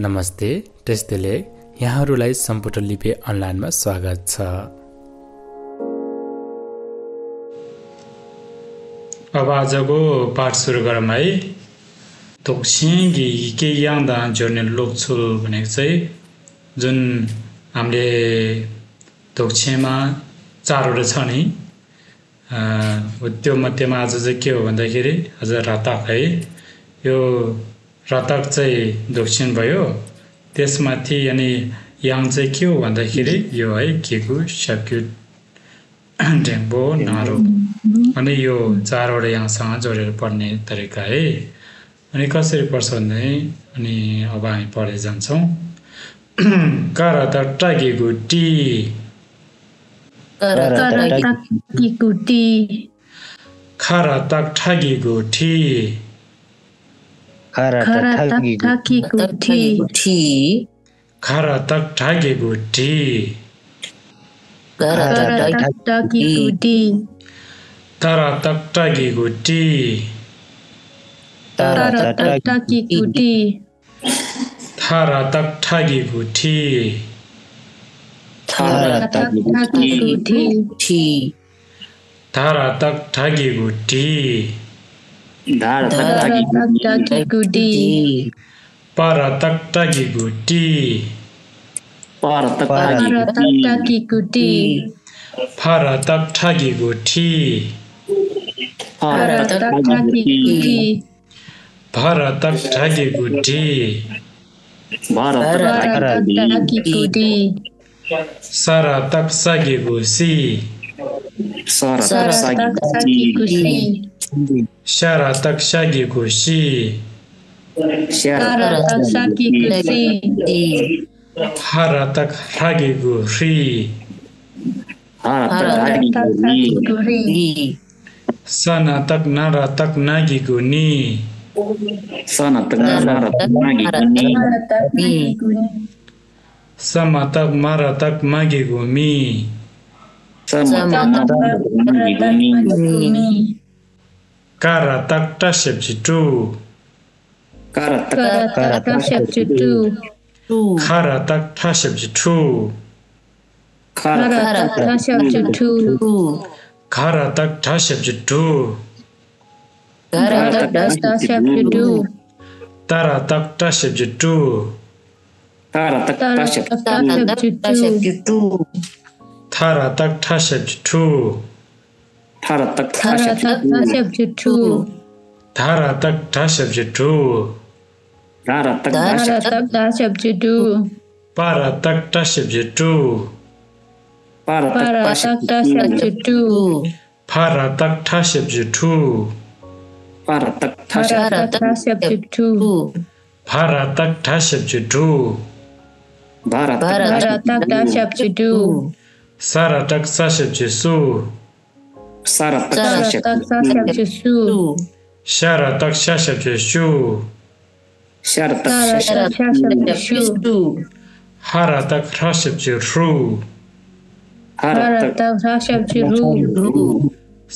नमस्ते, त्यस्तैले यहाँहरूलाई सम्पुटर लिपि अनलाइनमा स्वागत छ। अब आजको पाठ सुरु गरौँ है। तोक्सिङगी के याङदा जोर्ने लोक्छु भनेको चाहिँ जुन हामीले तोक्छेमा चारवटा छ नि, त्यो मध्येमा आज चाहिँ के हो भन्दाखेरि आज रतक है। यो रतक चाहिँ दक्षिण भयो, त्यसमाथि यानि याङ चाहिँ के हो भन्दाखेरि यो है केकु सक्यु ढेङ्बो नारो, अनि यो चारवटा याङसँग जोडेर पढ्ने तरिका है। अनि कसरी पढ्छ भने अनि अब हामी पढ्दै जान्छौँ। करतक टागेगुटी खरतक ठागेगुटी खरतक ठागेगुटी खरतक ठागेगुटी तरतक टागेगुटी थरतक ठागेगुटी धरतक ठागेगुटी परतक टागेगुटी फरतक ठागेगुटी भरतक ठागेगुटी सरतक सागेगुसी शरतक सागेगुसी हरतक ठागेगुरी सनतक नरतक नागेगुनी समतक मरतक मागेगुमी करतक टसेप्चिटु खरतक ठसेप्चिटु खरतक टसेप्चिटु खरतक टसेप्चिटु तरतक टसेप्चिटु थरतक टसेप्चिटु थरतक टसेप्चिटु थरतक टसेप्चिटु फरतक टसेप्चिटु फरतक टसेप्चिटु फरतक टसेप्चिटु फरतक टसेप्चिटु सरतक ससेप्चिसु शरतक ससेप्चिसु हरतक ह्रसेप्चिरु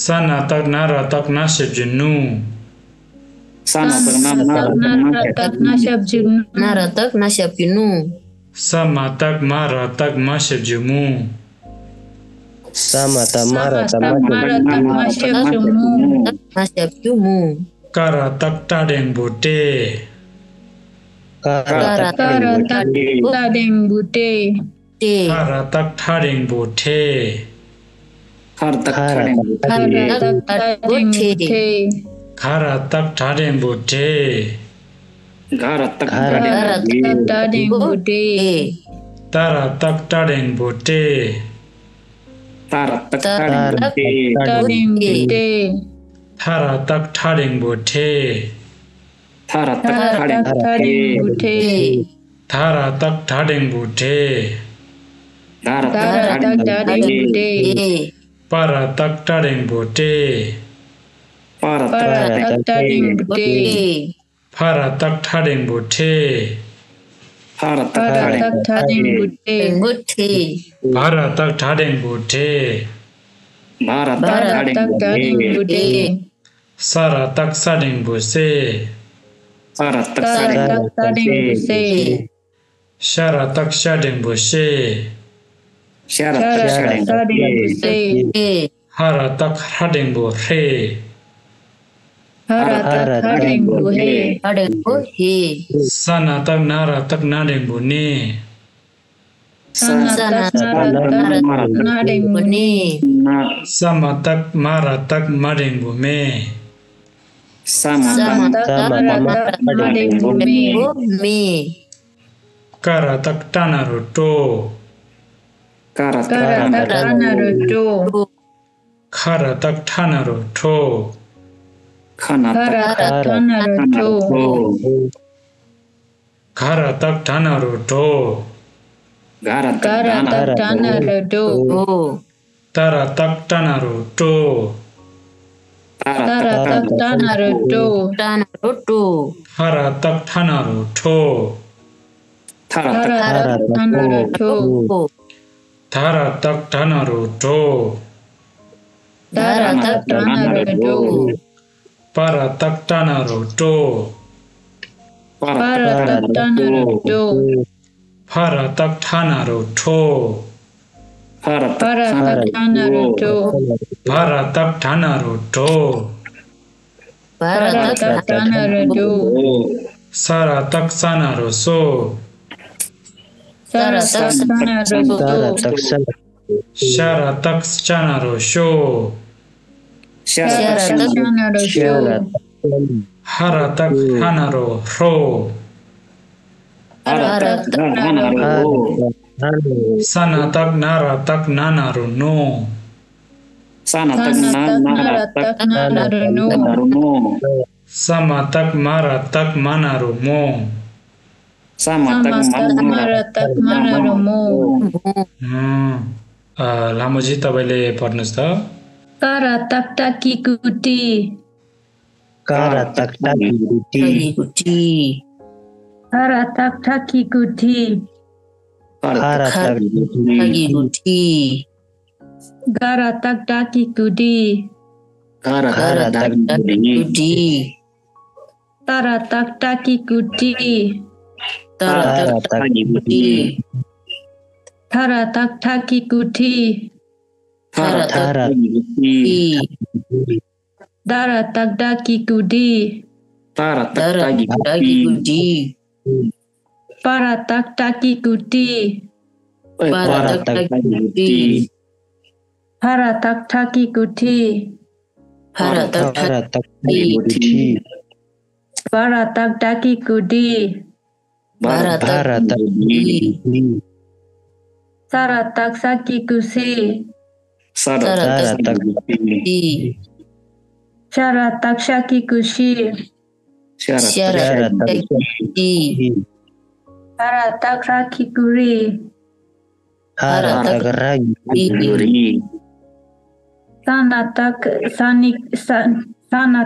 सनतक नरतक नसेप्चिनु समतक मरतक मसेप्चिमु करतक टाडेङबुटे करतक ठाडेङबुटे करतक ठाडेङबुटे करतक ठाडेङबुटे तरतक टाडेङबुटे थरतक ठाडेङबुटे थरतक ठाडेङबुटे थरतक ठाडेङबुटे परतक टाडेङबुटे फरतक ठाडेङबुटे भरतक ठाडेङबुटे सरतक साडेङबुसे सरतक साडेङबुसे Shara tak shading bushe. Shara tak bushe. Hara tak hading bu re. Hara tak hading buhe. Sana tak nara tak nading bu ne. Sana tak nading bune. Sama tak mara tak mading bu me. Sama tak nading bune. Kara tak tanaru to. Kara tak tanaru to. Kara tak tanaru to. Kara tak tanaru to. Kara tak tanaru to. Kara tak tanaru to. Tara tak tanaru to. Tara tak tanaru to. Hara tak tanaru to. Tara tak tanaru to. Tara tak tanaru to. Tara tak tanaru to. Para tak tanaru to. Para tak tanaru to. Para tak tanaru to. Para tak tanaru to. Para tak tanaru to. Para tak tanaru to. Sara tak sanaru so. Sara tak tanaru to. Shara tak chanaru sho. Shara tak tanaru sho. Hara tak hanaru ro. Hara tak tanaru. Sana tak nara tak nanaru no. Sana tak nara tak nanaru no. Sama tak mara tak manaru mo. Sama tak mara tak manaru mo. लामोजी तपाईले पढ्नुस् त. Kara tak taki kuti. Kara tak taki kuti. Kara tak taki kuti. Kara tak taki kuti. Kara tak taki kuti. Kara tak kuti. Kara tak taki kuti. Kara tak kuti. Kara tak taki kuti. Kara tak kuti. Kara tak taki kuti. Kara tak kuti. Para tak taki kuti. Kara tak kuti. Para tak taki kuti. Kara tak kuti. Para tak taki kuti. Kara tak kuti. Sara tak saki kusi. Sara tak kuti. Sara tak saki kusi. Sara tak kuti. Sara tak saki kuri. Sara tak kuti. Sana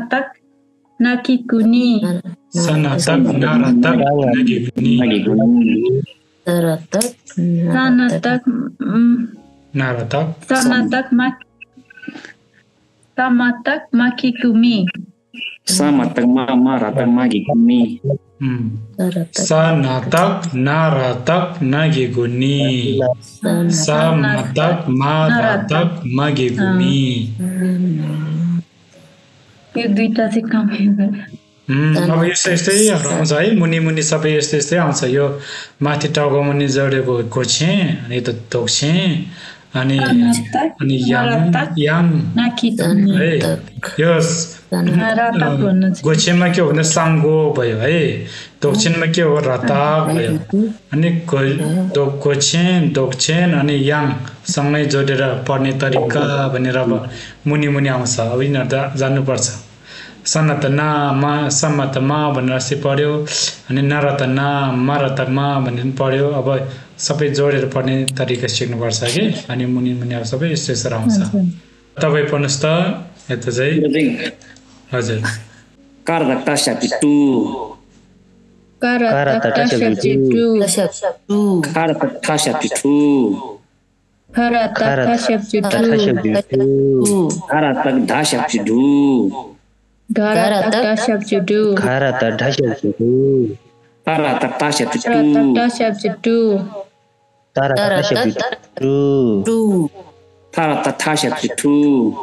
tak naki kuni. Sana tak nara tak nagi kuni. Sana tak Nara tak. sama tak maki kumi. Sama tak mara tak magi kumi. Sana tak nara tak nagi kuni. Sama tak mara tak magi kumi. यो दुईटा चाहिँ कमै अब यस्तै यस्तै आउँछ है. मुनि मुनि सबै यस्तै यस्तै आउँछ. यो माथि टाउको मुनि जोडेको गोछे अनि त तोक्छे अनि याङ है. यो गोछेमा के हो भने साङ्गो भयो है. दोक्छिनमा के हो रताक भयो. अनि गोछेन दोक्छेन अनि याङ सँगै जोडेर पढ्ने तरिका भनेर अब मुनि मुनि आउँछ. अब यिनीहरू त जान्नुपर्छ. सना त ना मा समा त मा भनेर चाहिँ पढ्यो. अनि नारा त ना मारा त मा भनेर पढ्यो. अब सबै जोडेर पढ्ने तरिका सिक्नुपर्छ कि. अनि मुनि मुनि अब सबै यस्तो यस्तो आउँछ. तपाईँ पढ्नुहोस् त. यता चाहिँ हजुर. Kara tashapitu. Kara tashapitu. Kara tashapitu. Kara tashapitu. Kara tashapitu. Kara tashapitu. Kara tashapitu. Tara tata chapter Taratata chapter 2. Taratata chapter 2.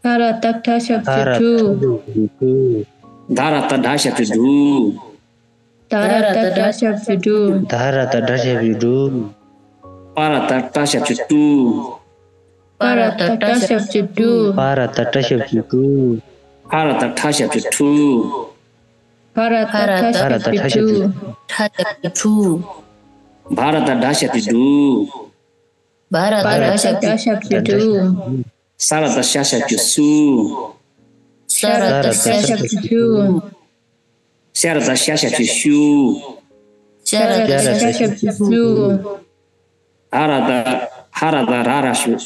Taratata chapter 2. Taratata chapter 2. Dharatata chapter 2. Taratata chapter 2. Dharatata chapter 2. Paratata chapter 2. Paratata chapter 2. Paratata chapter 2. Paratata chapter 2. Paratata chapter 2. Bharatata chapter 2. Paratata chapter 2. Sarata chapter 2. Saratata chapter 2. Sarata chapter 2. Saratata chapter 2. Harata rara 2.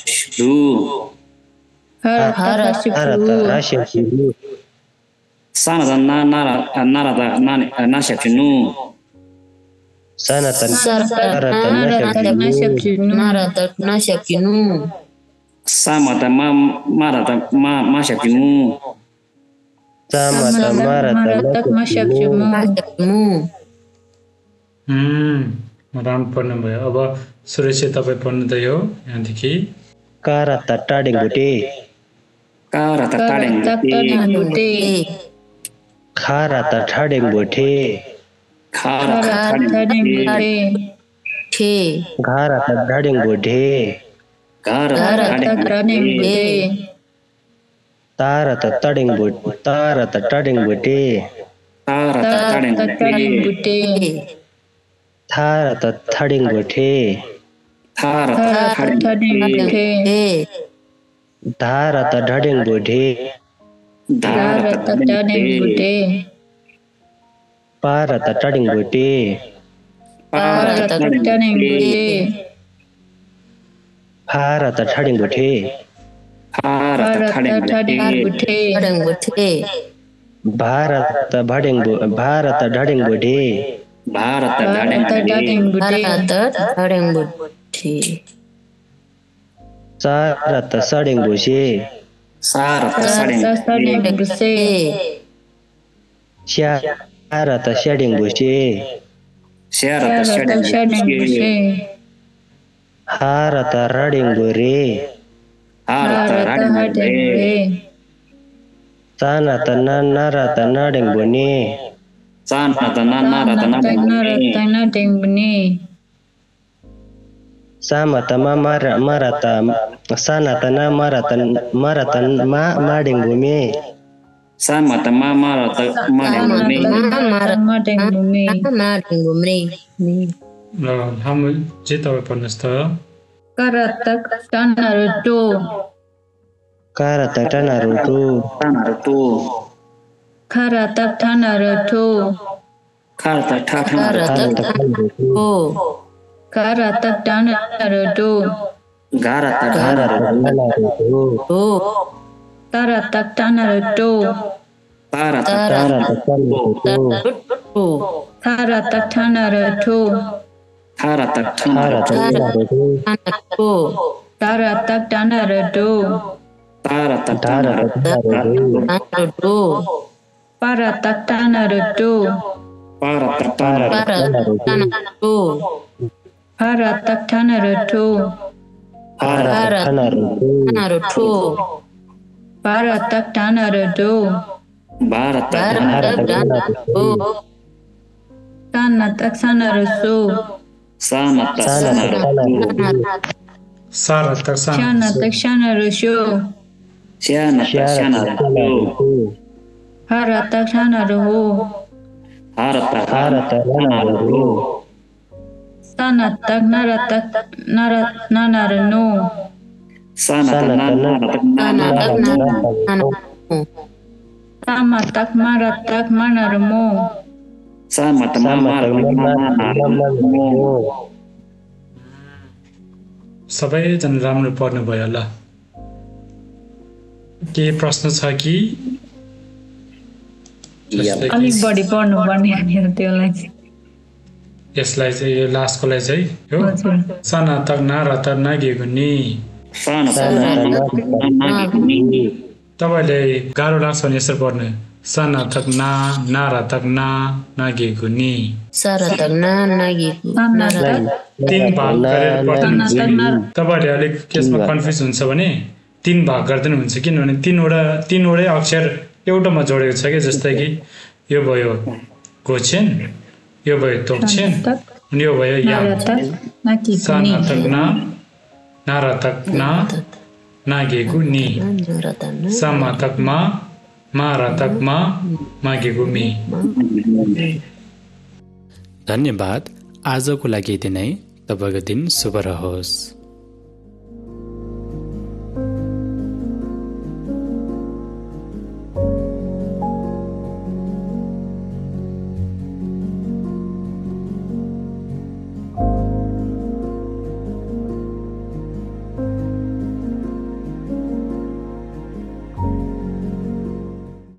Haratata chapter 2. chapter 2. Sanata narata chapter 2. Sanatan Naratana chapter 2. Samata marata chapter 2. Samata Maratak chapter 2. राम्रो पढ्नुभयो अब सुरेश तपाईँ पढ्नुहुँदै हो यहाँदेखि Karata tading buti. Karata tadeng Buti. Karata tading buti. Karata Taratading Buti. Karata tading buti. Taratading Buti. Tarata tading buti. Tarata tading buti. Taratading Buti. Tarata tading buti. Taratading Buti. Tarata tading buti. Taratading Buti. Parata tading buti. Taratading Buti. Parata tading buti. Taratading Buti. Bharata tading buti. Taratading Buti. Sarata sading busi. Taratading Buti. Syarata shading busi. Taratading Buti. Harata rading buri. Taratading Buti. Sanata narata nading buni. Taratading Buti. Samata marata sanata marata mading bumi. Samata marata Taratading Buti. र हाम्रो जे तपाईँ पढ्नुहोस् त Karatak Tanaruto. Karata tanarutu. Karatak Tanaruto. Karata Karatak Tanaruto. Garata Karatak Tanaruto. Karatak Tanaruto. Karatak Tanaruto. Paratak Tanaruto. Paratak Tanaruto. Paratak Tanaruto. Kanatak Sanaruso. सारतक Shanatak Sanaruso. Haratak Sanaruho. Sanatak Nanarano. Samatak Maratak Manaramo. सबैजना राम्रो पढ्नु भयो ल के प्रश्न छ कि अलिक बढी पढ्नु पर्ने हो त्यसलाई चाहिँ यसलाई चाहिँ यो लास्टकोलाई चाहिँ हो सनातक नारतक नागेको नि तपाईँले गाह्रो लाग्छ भने यसरी पढ्नु सनातक ना रातक ना नागेको नि सरतक नागेको Sanatak. तीन भाग गरेर पढ्नु हुन्छ नि तपाईहरुले अलिक केसमा कन्फ्युज हुन्छ भने तीन भाग गर्दैन हुन्छ किनभने तीनवटै अक्षर एउटामा जोडेको छ के जस्तै कि यो भयो गोछेन यो भयो तोक्छेन अनि यो भयो या Naratak. Nakikuni. सनातक ना रातक ना नागेको नि समातक मा रातक मा मागेको मी। धन्यवाद। आजको लागि यति नै। तपाईको दिन शुभ रहोस्।